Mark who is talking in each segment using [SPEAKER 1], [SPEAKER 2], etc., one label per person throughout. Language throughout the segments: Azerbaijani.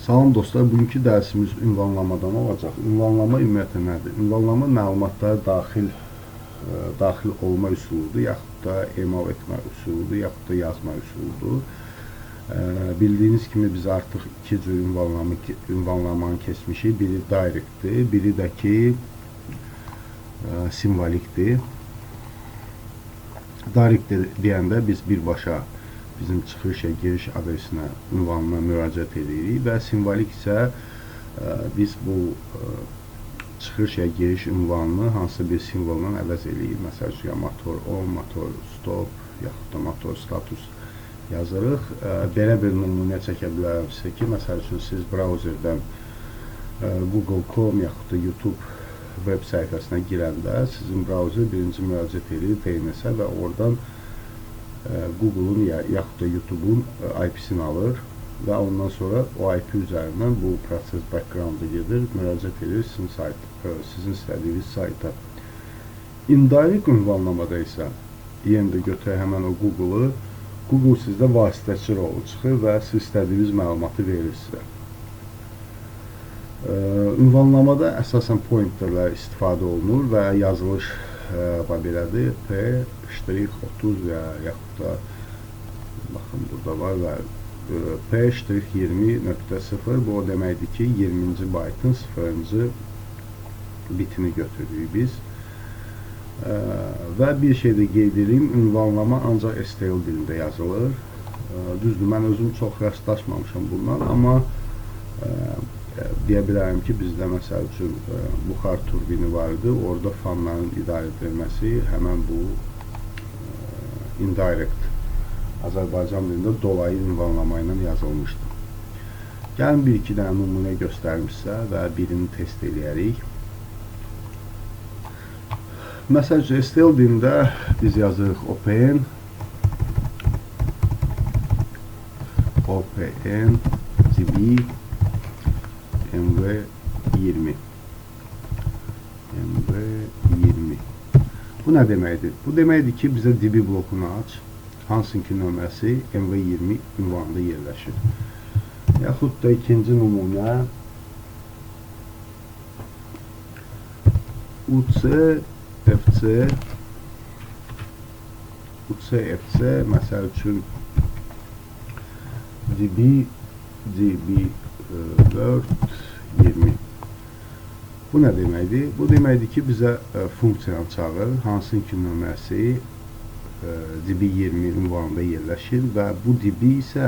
[SPEAKER 1] Salam dostlar, bugünkü dərsimiz ünvanlamadan olacaq. Ünvanlama ümumiyyətlə nədir? Ünvanlama məlumatlara daxil olma üsuludur, yaxud da emal etmə üsuludur, yaxud da yazma üsuludur. Bildiyiniz kimi biz artıq iki cür ünvanlamanı keçmişik. Biri directdir, biri də ki simvolikdir. Direct deyəndə biz birbaşa bizim çıxış ya giriş adresinə, ünvanına müraciət edirik və simvolik isə biz bu çıxış ya giriş ünvanını hansısa bir simvolla əvəz edirik. Məsəl üçün, ya motor on, motor stop, yaxud da motor status yazırıq. Belə bir nümunə çəkə bilərəm sizə ki, məsəl üçün, siz brauzerdən Google.com yaxud da YouTube web səhifəsinə girəndə sizin brauzer birinci müraciət edir DNS-ə və oradan Google'un yaxud da YouTube'un IP-sini alır və ondan sonra o IP üzərindən bu proses background-a gedir, müraciət edir sizin istədiyiniz sayta. Indirect ünvanlamada isə yenə də götürək həmən o Google'ı. Google sizdə vasitəçi rolu çıxır və siz istədiyiniz məlumatı verir sizə. Ünvanlamada əsasən pointerlər istifadə olunur və yazılış belədir. P-30 yaxud da baxın burada var və P-20.0 bu o deməkdir ki, 20-ci baytın 0-cı bitini götürdük biz. Və bir şey də qeyd edeyim, ünvanlama ancaq STL dilində yazılır. Düzdür, mən özüm çox rastlaşmamışam bundan, amma deyə bilərəm ki, bizdə məsəl üçün buxar turbini var idi, orada fanların idarə edilməsi həmən bu indirect Azərbaycan dilində dolayı ünvanlama ilə yazılmışdı. Gəlin bir-iki dənə nümunə göstərim sizə və birini test eləyərik. Məsəl üçün, STL dilində biz yazırıq OPN, OPN, GB, MV20. MV20. Bu nə deməkdir? Bu deməkdir ki, bizə DB blokunu aç, hansın ki nömrəsi MV20 ünvanında yerləşir. Yaxud da ikinci nümunə UCFC, UCFC məsəl üçün DB, DB 4, 20. Bu nə deməkdir? Bu deməkdir ki, bizə funksiyanı çağır, hansın ki nömrəsi DB20 ünvanında yerləşir və bu DB isə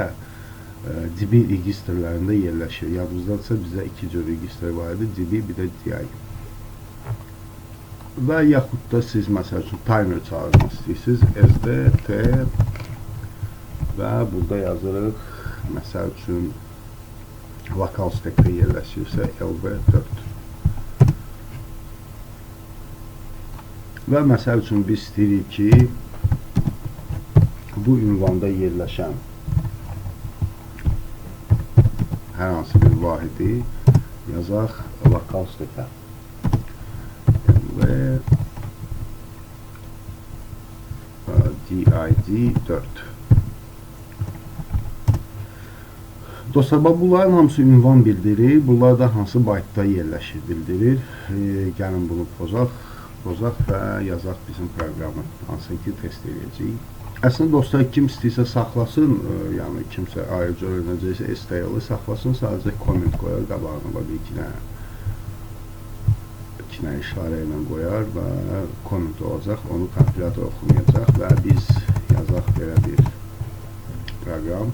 [SPEAKER 1] DB registrlərində yerləşir. Yadınızdadırsa bizə iki cür registr var idi, DB bir də DI. Və yaxud da siz məsəl üçün timer çağırmaq istəyirsiniz, SDT və burada yazırıq, məsəl üçün lokal stekdə yerləşirsə LV4. Və məsəl üçün biz istəyirik ki, bu ünvanda yerləşən hər hansı bir vahidi yazaq lokal stekə. Və DID 4. Dostlar, bax, bunların hamısı ünvan bildirir. Bunlar da hansı baytda yerləşir bildirir. Gəlin bunu pozaq və yazaq bizim proqramı, hansını ki test edəcəyik. Əslində dostlar, kim istəyirsə saxlasın, yəni kimsə ayrıca öyrənəcəksə STL-i saxlasın, sadəcə comment qoyar, qabağına bax, bir iki dənə işarə ilə qoyar və comment olacaq, onu kompilyator oxumayacaq və biz yazaq belə bir proqram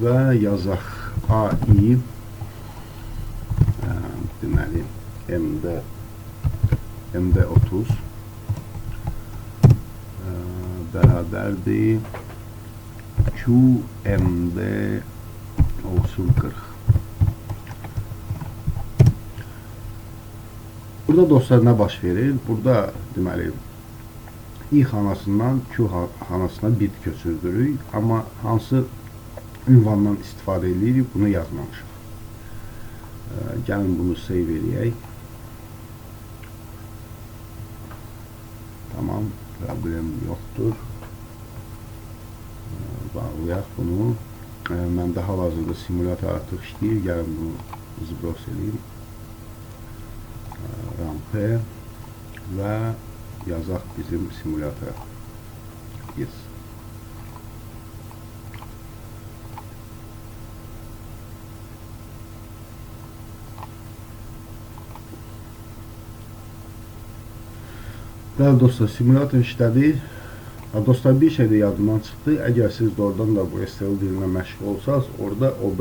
[SPEAKER 1] və yazaq AI, deməli, MD30 bərabərdir QMD olsun 40. Burada dostlar nə baş verir? Burada deməli I xanasından Q xanasına bit köçürdürük, amma hansı ünvandan istifadə edirik, bunu yazmamışıq. Gəlin bunu save eləyək. Tamam, problem yoxdur. Bağlayaq bunu. Məndə hal-hazırda simulyator artıq işləyir. Gəlin bunu zbros eləyim. RAM P və yazaq bizim simulyatora. Yes. Bəli dostlar, simulyator işlədi. Dostlar, bir şey də yadımdan çıxdı. Əgər siz doğrudan da bu STL dilinə məşğul olsanız, orada OB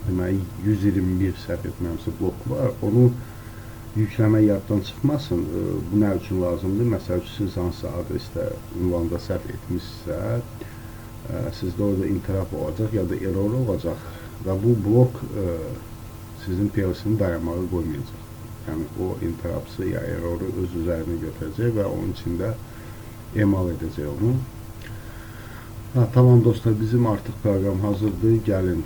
[SPEAKER 1] deməli 121 səhv etməmsə blok var. Onu yükləmək yaddan çıxmasın. Bu nə üçün lazımdır? Məsəl üçün, siz hansısa adresdə, ünvanda səhv etmişsə, sizdə orada interrupt olacaq ya da error olacaq və bu blok sizin PLC-ni dayanmağa qoymayacaq. Yəni, o interrupt'ı ya erroru öz üzərinə götürəcək və onun içində emal edəcək onu. Tamam dostlar, bizim artıq proqram hazırdır. Gəlin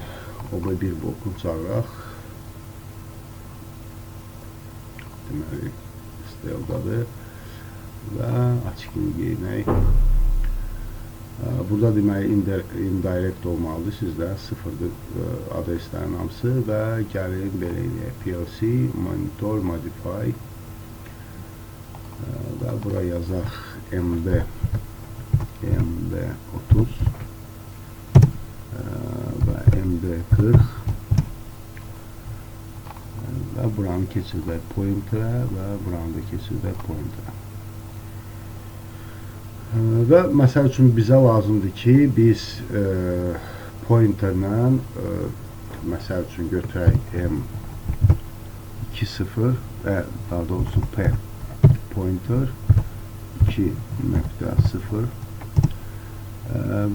[SPEAKER 1] OB1 blokunu çağıraq. Deməli, STL-dadır və açıqını geyinək. Burada deməli indirect olmalıdır sizdə, sıfırdır adreslərin hamısı və gəlin belə eləyək. PLC, monitor, modify və bura yazaq MB30 və MB40 və buranı keçirdək pointerə və buranı da keçirdək pointerə. Və məsəl üçün bizə lazımdır ki, biz pointerlə məsəl üçün götürək M20 və daha doğrusu P pointer 2.0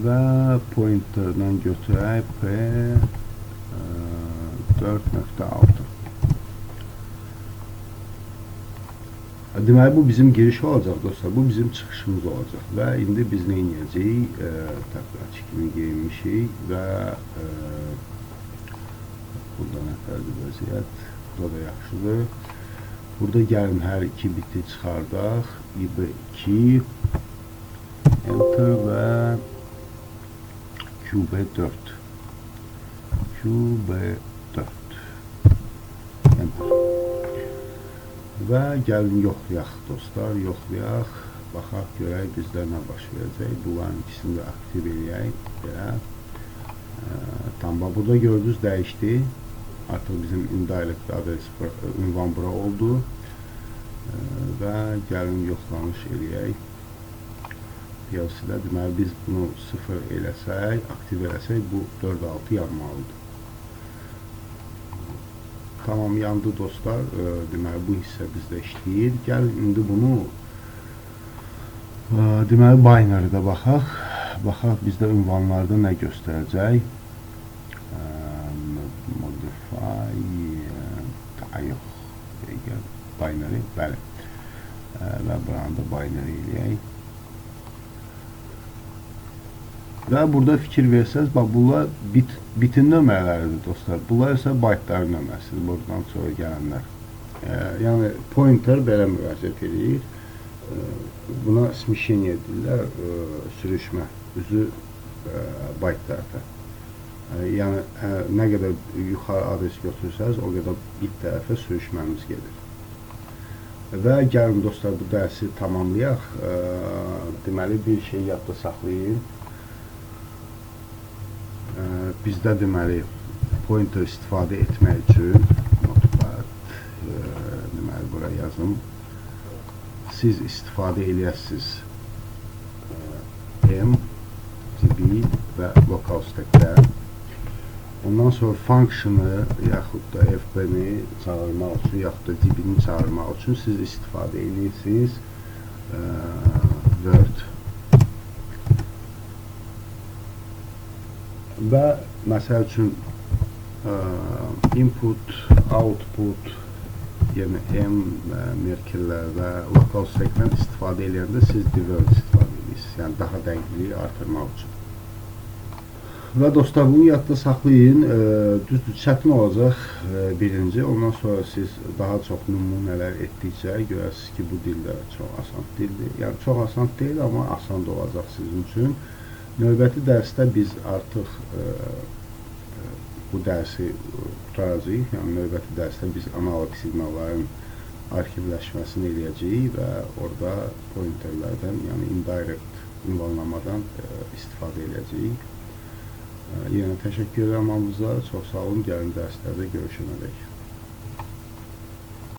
[SPEAKER 1] və pointerlə götürək P 4.6. Deməli, bu bizim giriş olacaq dostlar, bu bizim çıxışımız olacaq və indi biz nə edəcəyik? Təbii geyinmişik və burada nətərdir vəziyyət, burada da yaxşıdır. Burada gəlin hər iki biti çıxardaq, IB2, Enter və QB4, QB4, Enter. Və gəlin yoxlayaq dostlar, yoxlayaq, baxaq görək bizdə nə baş verəcək. Bunların ikisini də aktiv eləyək, belə. Tam, bax, burada gördünüz dəyişdi. Artıq bizim indirect adres ünvan bura oldu. Və gəlin yoxlanış eləyək. PLC-də deməli biz bunu 0 eləsək, aktiv eləsək bu 4.6 yanmalıdır. Tamam, yandı dostlar. Deməli bu hissə bizdə işləyir. Gəlin indi bunu deməli binary-də baxaq. Baxaq bizdə ünvanlarda nə göstərəcək. Modify, yox, binary, bəli. Və buranı da binary eləyək. Və burada fikir versəniz, bax, bunlar bitin nömrələridir dostlar. Bunlar isə byteların nömrəsidir, buradan sonra gələnlər. Yəni, pointer belə müraciət edir. Buna smishing deyirlər, sürüşmə, üzü byte tərəfə. Yəni, nə qədər yuxarı adres götürsəniz, o qədər bit tərəfə sürüşməmiz gedir. Və gəlin dostlar, bu dərsi tamamlayaq. Deməli, bir şey yadda saxlayın. Bizdə deməli, pointer istifadə etmək üçün notepad, deməli, bura yazım. Siz istifadə eləyəsiniz M, DB və local stack-də. Ondan sonra function'ı yaxud da FB-ni çağırmaq üçün, yaxud da DB-ni çağırmaq üçün siz istifadə edirsiniz Word. Və məsəl üçün input, output, yəni M merkerlər və local stack-dən istifadə edəndə siz dword istifadə edirsiniz, yəni daha dəqiqliyi artırmaq üçün. Və dostlar, bunu yadda saxlayın. Düzdür, çətin olacaq birinci. Ondan sonra siz daha çox nümunələr etdikcə görərsiniz ki, bu dildə çox asan dildir. Yəni, çox asan deyil, amma asan da olacaq sizin üçün. Növbəti dərsdə biz artıq bu dərsi qurtaracağıq. Yəni növbəti dərsdə biz analoq siqnalların arxivləşməsini eləyəcəyik və orada pointerlərdən, yəni indirect ünvanlamadan istifadə eləyəcəyik. Yenə təşəkkür edirəm hamınıza. Çox sağ olun. Gəlin dərslərdə görüşənədək.